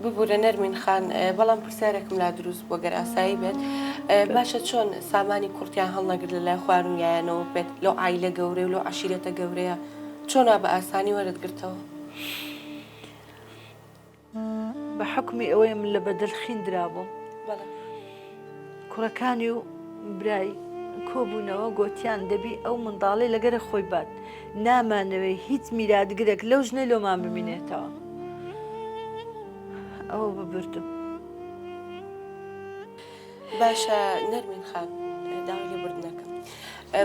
ببورە نەرمین خان بەڵام پرسیارێکم لا دروست بووە گەر ئاسایی بێت باشە چۆن سامانی کوڕتیان هەڵنەگرت لە لای خۆیان و یایانەوە بێت لەو عایلە گەورەی و لەو عەشیرەتە گەورەیە چۆن وا بە ئاسانی وەرت گرتەوە؟ بە حوکمی ئەوەی من لە بەدەلخین درابووم کوڕەکانی و برای کۆبوونەوە گۆتیان دەبی ئەو منداڵەی لەگەرە خۆی بات نامانەوێ هیچ میراتگرێک لەو ژنەی لۆمان بمینێتەوە ئەوە ببردم. باشە نەرمین خان داوای لێبوردنەکەم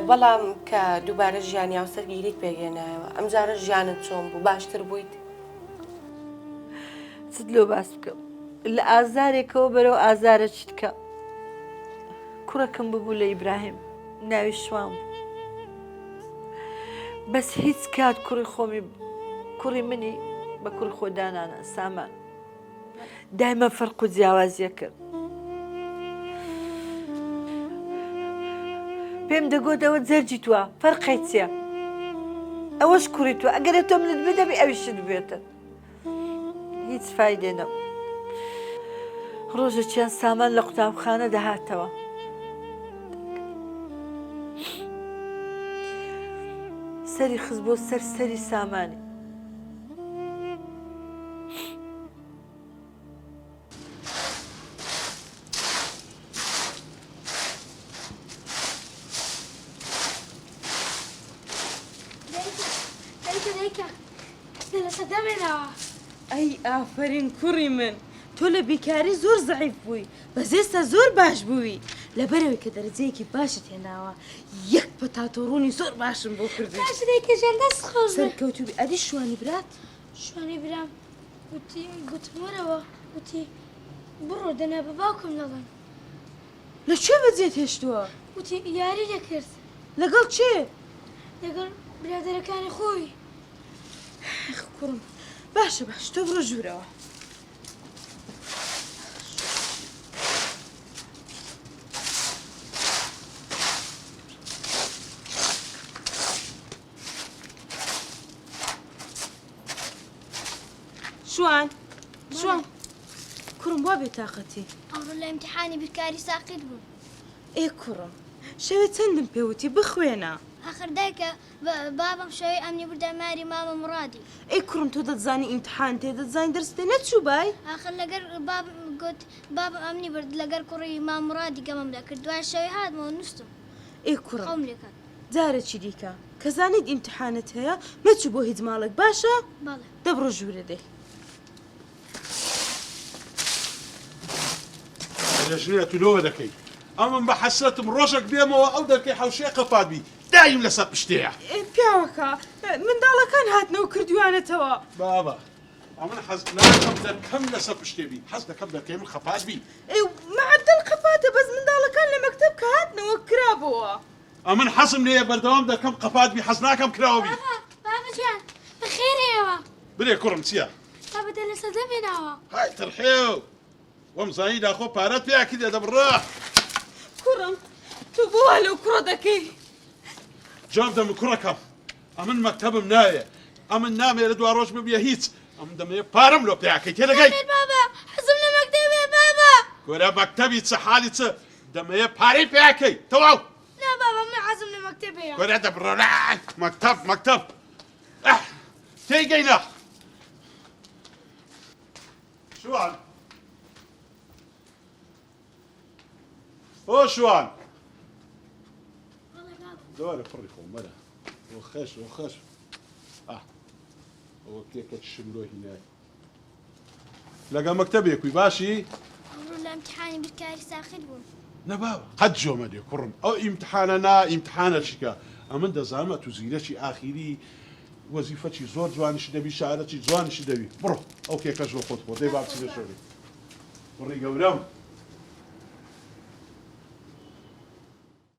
بەڵام کە دووبارە ژیانی هاوسەرگیریت پێکهێنایەوە ئەمجارە ژیانت چۆن بوو باشتر بوویت؟ چت لۆ باس بکەم لە ئازارێکەوە بەرەو ئازارە چیت کە کوڕەکەم ببوو لە ئیبراهیم ناوی شوان بوو بەس هیچ کات کوڕی خۆمی کوڕی منی بە کوڕی خۆ دانانە سامان دایمە فەرق و جیاوازیە کرد پێم دەگوت ئەوە جەرجی تووە فەرقی چییە ئەوەش کوڕی تو ئەگەرە تۆ منت بدەبی ئەویشت بێتن هیچ فایدێ نەبوو ڕۆژێکیان سامان لە قوتابخانە دەهاتەوە سەری خست بۆ سەر سەری سامانی دایکە دایکە ئەی ئافەرین کوڕی من تۆ لە بیکاری زۆر زەعیف بووی بەس ئێستا زۆر باش بووی لەبەرەوەی کە دەرەجەیەکی باشت هێناوە یەک پەتاتۆ ڕوونی زۆر باشم بۆ کردی باشە دایکە ژیان دەست خۆش بێ سەرکەوتوو بی ئەدی شوانی برات شوانی برام وتی گوتم وەرەوە وتی بڕۆ دەنا بە باوکم دەڵێم لە کوێ بەجێت هێشتووە؟ وتی یاری دەکرد لەگەڵ کێ؟ لەگەڵ برادەرەکانی خۆی. ئەخ کوڕم باشە باش تۆ بڕۆ ژوورەوە. شوان شوان کوڕم وا بێتاقەتی. ئەمڕۆ لە ئیمتیحانی بیرکاری ساقیت بووم. ئێ کوڕم شەوێ چەندم پێ وتی بخوێنە. ئاخر دایکە بابم شەوێ ئەمنی بردە ماری مامە مڕادی. ئەی کوڕم تۆ دەتزانی ئیمتحان تێ دەتزانی دەرس تێ نەچووبای؟ ئاخر لەگەر بابم گوت بابم ئەمنی برد لەگەر کوڕی مام مڕادی گەمەم دەکرد دوای شەوێ هاتمەوە نووستم. ئێ کوڕم خەوم لێ کەت. جارێکی دیکە کە زانیت ئیمتحانت هەیە مەچوو بۆ هیچ ماڵێک باشە؟ بەڵێ. دە بڕۆ ژوورێ دەی. لە ژنێ تو لۆوە دەکەی ئەمن بە حەسرەتم ڕۆژەک بێمەوە ئەو دەرکەی حەوشەیە قەپات بی دایم لەسەر پشتێیە. پیاوەکە منداڵەکان هاتنەوە کردویانەتەوە. بابە ئەمن حەز ناکەم دەرکەم لەسەر پشتێ بی حەز دەکەم دەرکەی من قەپات بی. ئێ مەعەدەل قەپاتە بەس منداڵەکان لە مەکتەب کە هاتنەوە کرابۆوە. ئەمن حەزم لێیە بەردەوام دەرکەم قەپات بی حەز ناکەم کراوە بی. بابە بابە گیان بەخێرێیەوە. برێ کوڕم چیە؟ بابە دە لەسەر دەم هێناوە. های تڕحێو وەم زانی داخۆ پارەت پیا کردێ دەبڕە. کوڕم تۆ بۆ وا لەو کوڕە دەکەی؟ جواب دەم کوڕەکەم ئەمن مەکتەبم ناوێ ئەمن نامەوێ لە دوا ڕۆژ ببیە هیچ ئەمن دەمەوێ پارەم لۆ پیا کەی تێدەگەی؟ نەخێر بابە حەزم لە مەکتەبێ بابە. کورە مەکتەبی چ حاڵی چ دەمەوێ پارەی پیا کەی تەواو. نا بابە من حەزم لە مەکتەبەیە. کورە دەبڕە مەکتەب مەکتەب ئەح تێیگەینە. شوان ئۆ شوان دەوارە کوڕی خۆم وەرە ئۆ خەش ئۆ خەش ئاه ئەوە کێکە چشم لۆ هینای لەگە مەکتەبێکوی باشی ئەمڕۆ لە ئیمتیحانی بیرکاری ساقیت بووم. نە بابە قەت جۆمە دێ کوڕم ئەو ئیمتحانە نا ئیمتحانە چیکە ئەمن دەزانم ئەتوو زیرەکی ئاخیری وەزیفەکی زۆر جوانیشی دەبی شارەکی جوانیشی دەبی بڕۆ ئەو کێکەش لۆ خۆت خۆ دەی با بچینە شۆری کوڕی گەورەم.